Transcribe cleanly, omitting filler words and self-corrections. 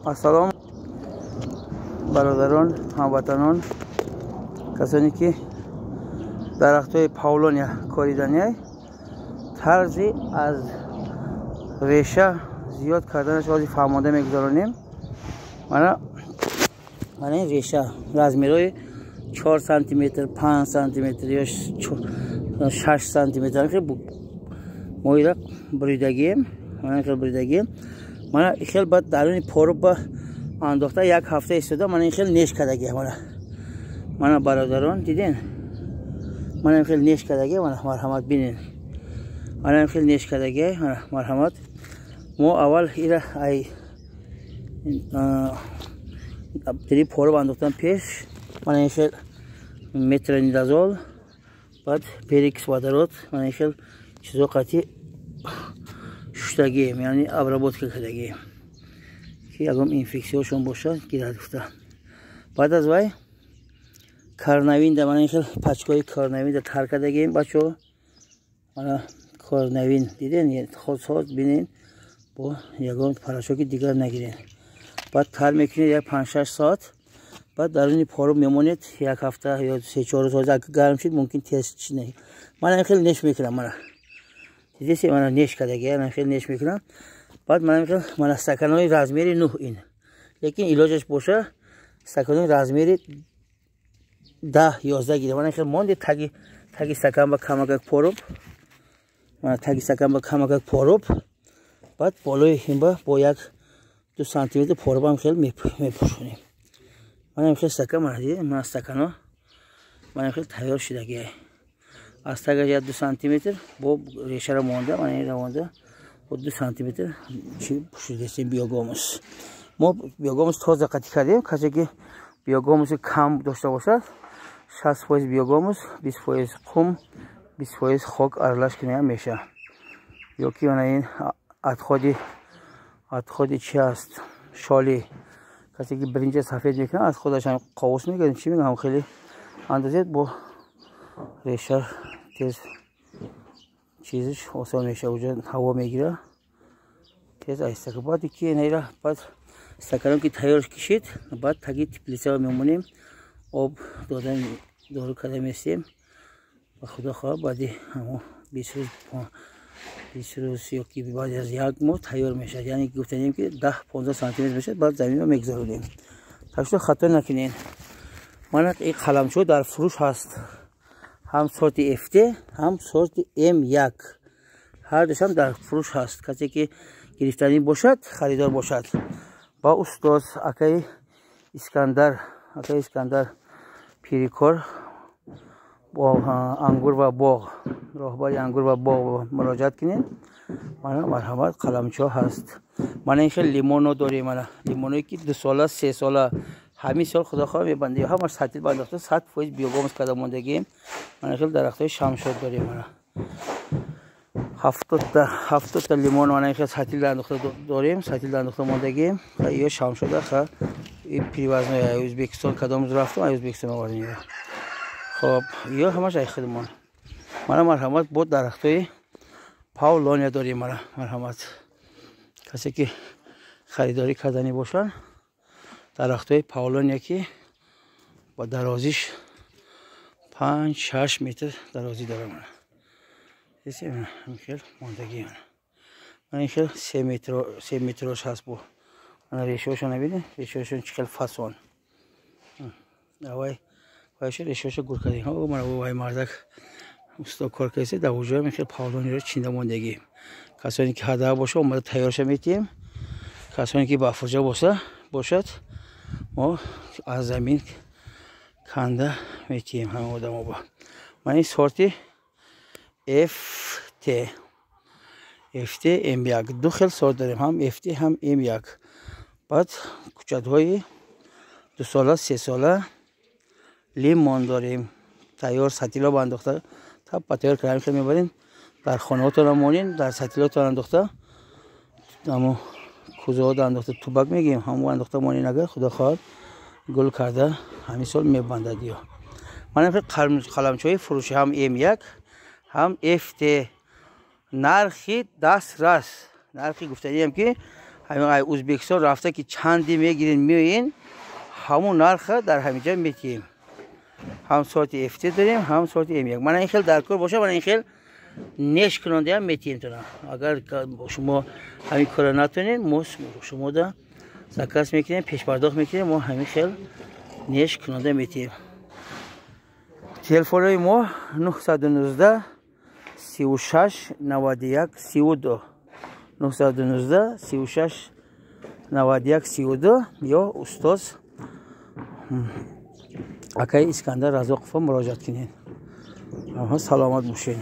Ассалом, бародарон, ҳамватанон, касоне ки дарахтҳои павлония кориданиай, тарзи аз реша зиёд карданаш ҳозир фаҳмонда мегузаронем. Мана, мана ин реша размерҳои 4 сантиметр, 5 сантиметр ё 6 сантиметр мо ира буридагием, мана хел буридагием. Мана хел баъд даруни поруба андохта, як ҳафта истода, мана ин хел неш кардагия. Мана, мана, бародарон, диден, мана ин хел неш кардагия. Мана, марҳамат, бинен, мана ин хел неш кардагия. Мана, марҳамат, мо аввал ира ай тири поруб андохтан пеш мана ин хел метронидазол, баъд перекись водород, мана ин хел чизо қатӣ шуштагием, яъне обработка кардагием, ки ягон инфексияшон бошад, гирад гуфта. Баъд аз вай Корнавинда, мана ин хел пачкаҳои Корнавинда тар кардагием, бачаҳо. Мана Корнавин, диден, хосоз бинен, бо ягон порошоки дигар нагирен. Баъд тар мекунед як 5-6 соат, баъд даруни поруб мемонед як ҳафта ё 3-4 рӯз. Агар гарм шуд, мумкин тез чи не. Мана ин хел неш мекунам, мана, дидеси, мана неш кардагия, мана хел неш мекунам. Баъд мана хел, мана стаканҳои размери 9 ин, лекин илоҷаш боша, стаканҳои размери 10, 11 гирем. Мана хел монде, таги стакан ба камакак поруб, мана таги стакан ба камакак поруб, баъд болои ин ба бо 1-2 сантиметр порубам хел мепӯшонем. Мана хел стакан, мана дидем, мана стаканҳо, мана хел тайёр шудагия. Аз тагаш 1-2 сантиметр бо решара монда, мана ин монда, бо 2 сантиметр чи пӯшидастем. Биогумус, мо биогумус тоза қатӣ кардем. Касе ки биогумуси кам дошта бошад, 60% биогумус, 20% қум, 20% хок аралаш кунем, меша. Ё ки мана ин отходи чи аст, шоли, касе ки биринҷа сафед мекунад, аз худаш қовус мегардем, чӣ мегӯям, хеле андозед, бо реша тез чизиш осон меша, уҷа ҳаво мегира тез айстака. Баъд ки инайра, баъд стаканом ки тайёр кишид, баъд таги теплица мемонем, об додан, дору карда местем. Ба худо хоҳад, баъди ҳамо 20 рӯз, 20 рӯз ё ки баъд аз як моҳ тайёр мешавад. Яъне гуфтанем, ки 10-15 сантиметр мешавад, баъд заминро мегузаронем. Так что хато накунед. Мана ин қаламчо дар фурӯш ҳаст, ҳам сорти ФТ, ҳам сорти М1, ҳар душам дар фурӯш ҳаст. Касе ки гирифтанӣ бошад, харидор бошад, ба устоз акаи Искандар, акаи Искандар Пирикор, Ангур ва боғ, роҳбари Ангур ва боғ муроҷиат кунед. Мана, марҳамат, қаламчо ҳаст. Мана ин хел лимоно дорем, мана лимоное ки 2 сола, 3 сола, ҳамин сол худо хоҳ мебанди, ҳамаш сатил бандохта, 100% биогумус карда мондагием. Мана хел дарахтҳои шамшод дорем, мана 70-та, 70-та лимон, мана хел сатил андохта дорем, сатил андохта мондагием. Ё шамшода ха и привозной, Ӯзбекистон кадом рӯз рафтам, ай Ӯзбекистон овардем. Хоб, ё ҳамаш ай худмон. Мана, марҳамат, бо дарахтҳои павлония дорем. Мана, марҳамат, касе ки харидорӣ карданӣ бошанд, дарахтҳои павлония, ки ба дарозиш 5-6 метр дарозӣ дорам, хел мондагӣ. Мана ин хел 3 метрош ҳаст. Бо мана решаҳошо набинед, решаҳошон чӣ хел фасон. Авай вайша решаҳошо гур кардем. Мана вай мардак усто кор кардест дар уҷоям, ин хел павлониро чинда мондагӣ. Касоне ки ҳадаф боша, омада тайёрша метиҳем. Касоне ки ба фурҷа бошад, мо аз замин канда метиҳем ҳама одамо. Ба ман ин сорти FT, FT М1, ду хел сорт дорем, ҳам FT, ҳам М1. Баъд кӯчатҳои 2 сола, 3 сола лимон дорем, тайёр, сатило андохта, таппа тайёр кардем, хел мебарем, дар хонаҳотон монин, дар сатилотон андохта, амо кӯзаҳода андохта, тубак мегӯем, ҳамо андохта монин, агар худо хоҳад, гул карда ҳамин сол мебандад. Ё мана қаламчаҳои фурӯшӣ, ҳам М1, ҳам ФТ, нархи дастрас, нархи гуфтаниям, ки Ҳамин Ӯзбекистон рафта ки чанде мегирин, меоин, ҳамун нарха дар ҳаминҷа метиҳем. Ҳам соати FT дорем, ҳам соати М1. Мана ин хел дар кор боша, мана ин хел неш кунондаам метиҳем тона. Агар шумо ҳамин кора натонед, мо шумода заказ мекунем, пешпардохт мекунем, мо ҳамин хел неш кунонда метиҳем. Телефонҳои мо 919 36 91 32, 919 36 91 32, ё устоз акаи Искандар Разоқова муроҷиат кунед. Саломат бошед.